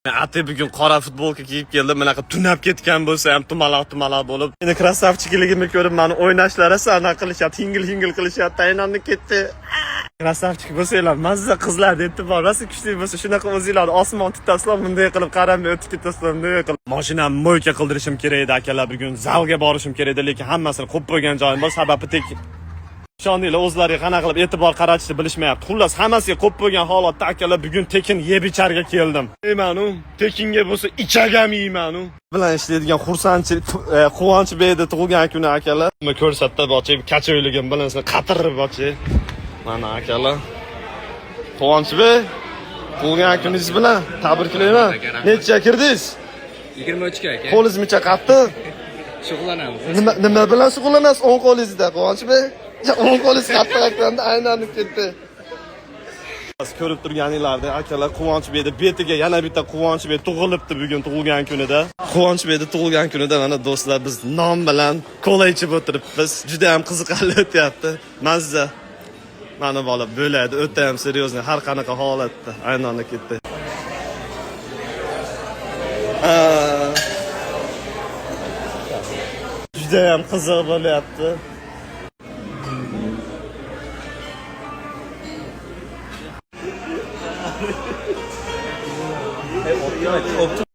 Ati bugun qora futbolka kiyib keldim. Bunaqa tunab ketgan bo'lsa ham tumaloq tumaloq bo'lib. Meni красавчик ligimni ko'rib mani o'ynashlari anaqa qilishyapti, hingil hingil qilishyapti. Aynonni ketdi. Красавчик bo'lsanglar, mazza qizlar e'tibor rosa kuchli bo'lsa, shunaqa o'zinglarni osmon tutasizlar, bunday qilib qaramay o'tib ketasizlar, bunday qilib. Mashinamni мойка qildirishim kerak edi akalar, bugun zalga borishim kerak edi, lekin hammasini qo'yib qo'ygan joyim bor, sababi tek ishondinglar, o'zlariga qanaqa qilib e'tibor qaratishni bilishmayapti. Xullas, hammasiga qo'yib qo'ygan holatda akalar bugun tekin yeb icharga keldim. Yeyman-u, tekinga bo'lsa ichagam yeyman-u. Bilan ishlaydigan xursandchilik, Quvonchbekni tug'ilgan kuni akalar. Nima ko'rsatdi bochi, kachoyligim bilan qatirib bochi. Mana akalar. Quvonchbek, tug'ilgan kuningiz bilan tabriklayman. Necha kirdingiz? 23 ga aka. Qo'lingiz muncha qattiq. Shug'ullanamiz. Nima bilan shug'ullanasiz o'ng qo'lingizda, Quvonchbek? O'ng qo'lingiz qattiq ekanda aylanib ketdi. Ko'rib turganinglarda akalar, Quvonchbekni betiga yana bitta Quvonchbek tug'ilibdi bugun tug'ilgan kunida. Quvonchbekni tug'ilgan kunida mana do'stlar biz non bilan kola ichib o'tiribmiz. Juda ham qiziqarli o'tyapti. Mazza. Mana bola bo'ladi, o'ta ham серьезный har qanaqa holatda aylanib ketdi. Ha. Juda ham qiziq bo'lyapti.